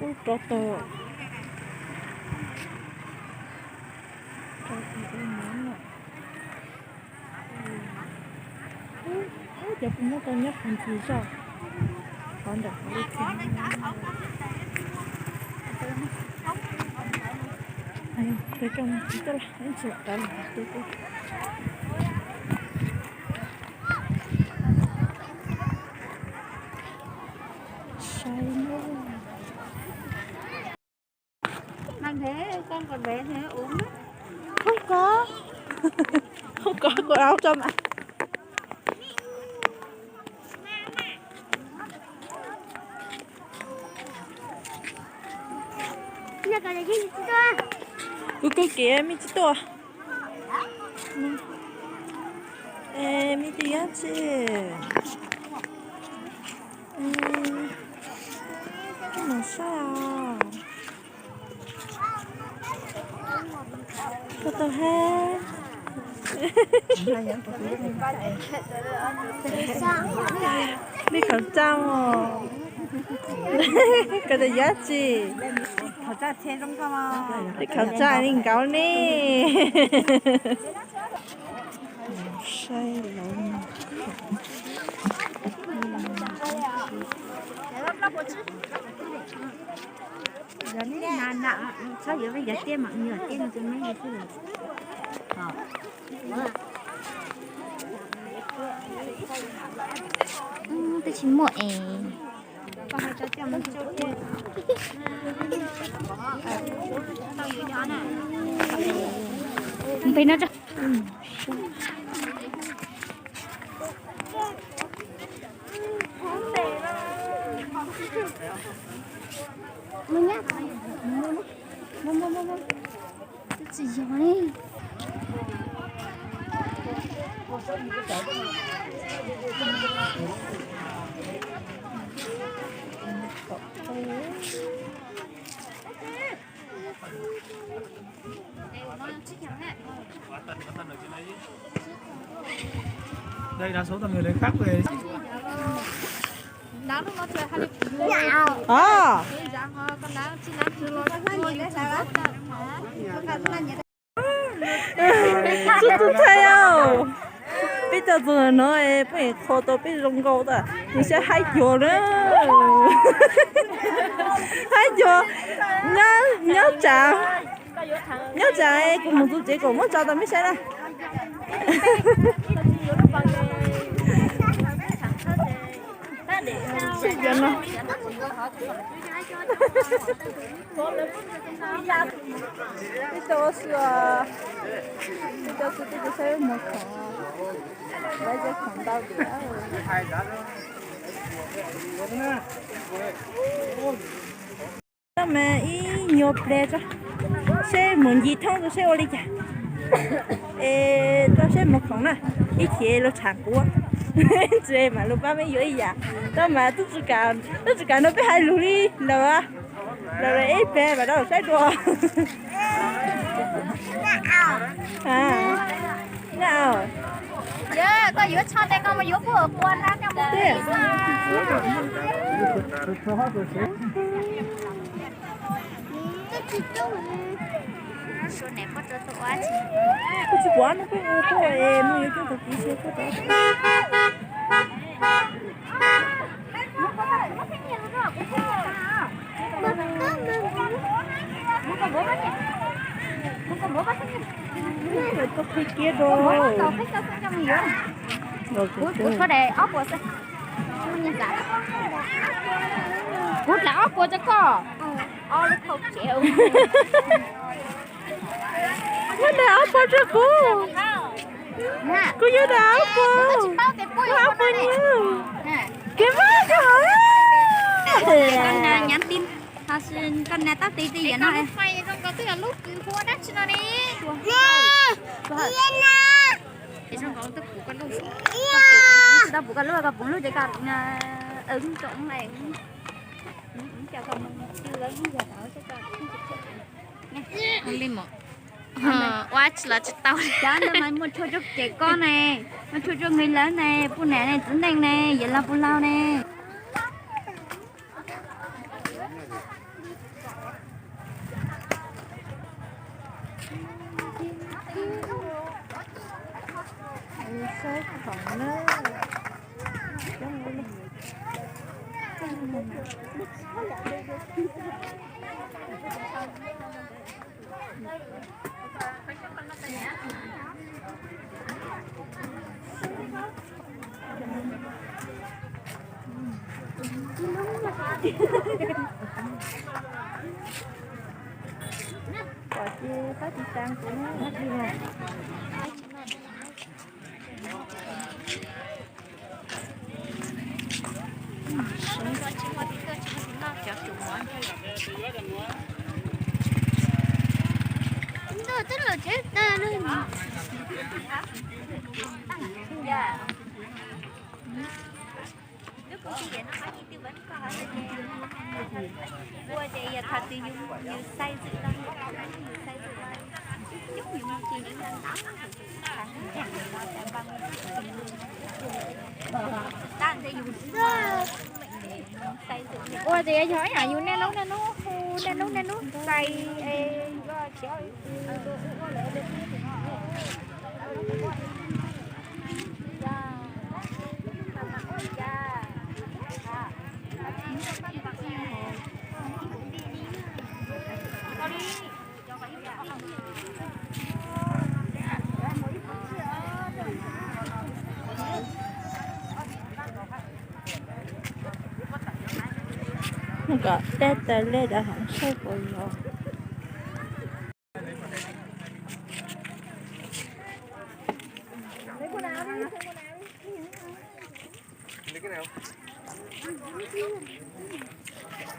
Ub, rov tau, rov tau ua mov lawm. Ub, cov kuv muab tau nyob qhov ntxwv zog, qhov ntawm qhov lub tsev. Peb coj mus tsis tuaj los, ib tsis lam rov los twb tuaj. Saib na. Không có. Không có quần áo cho bạn. Kuv kawg kiag me tsis tuaj. Es me tus yab tsi? Mus saib os. Koj tau hab. Li khẩu trang os. Koj tau yab tsi? Li khẩu trang li nkaus ne. Saib lawv. Txhob yuav, yuav tiaj mam nyuam tiaj no rau meb xwb. Twb tsis muaj es. Pem no tso. Tsis yog li. Đây, đa số toàn người đấy khác về. Ồ. Tub tub thaij os. Peb cov txog no es peb kho tau peb zoo nkauj tas, nws saib haib cuag na. Haib cuag. Nyob tsam, nyob tsam kuv mus txog tsev kom muab tso tau peb saib na. Ib tug ua si, ib tug ua si twb tsis saib mus khoom, lawv cov khoom ntau tiag. Tau mas ib nyuag pliag tso, seb mus ncig thoob tso seb ua li cas. Es tso seb mus khoom na, ib chim luag tsham kuv, tsis mam lug pab peb yuav ib yam. Tau mas tub tsis kam, tub tsis kam nrog peb hais lus li lawm. Lawv ib pem mas rau saib dua. Koj yuav tsho tes koj mus yuav kuj ua na koj mus. Kuv tsis pom no peb ua kuj es mus yuav coj tau kiv sia kuj tau. Kuv tshuav daim ob puas xwb. Kuv dlaim ob puas rau koj. Muab daim ob puas rau kuv. Kuv yuav daim ob puas. Muab ob puas nyiaj. Kev mab koj. Koj nas tab tis ti yam no. Tsis tau pum koj lub, koj pum lub ces koj ua tso. Li mos, ua tsis los tsis tau. Cov ntawd mas muaj tshuaj rau tsev koj ne, muaj tshuaj rau nqi lawv ne, puj nam ne, txiv neej ne, yawm laus puj laus ne. Saib khoom na. Pom ces pab tiv tas kuv na. Twb lawm tsev tag no. Ua ces yog thaum twg yus xaiv zwm no, yus xaiv zwm no, coob yus mus ces yus ntaus ntaus, tab ntawd yus xaiv zwm. Ua ces yog ib yam yus niaj hnub niaj hnub hu, niaj hnub niaj hnub xaiv es Kom tej tawm lej rov hauv ntsej puas yog.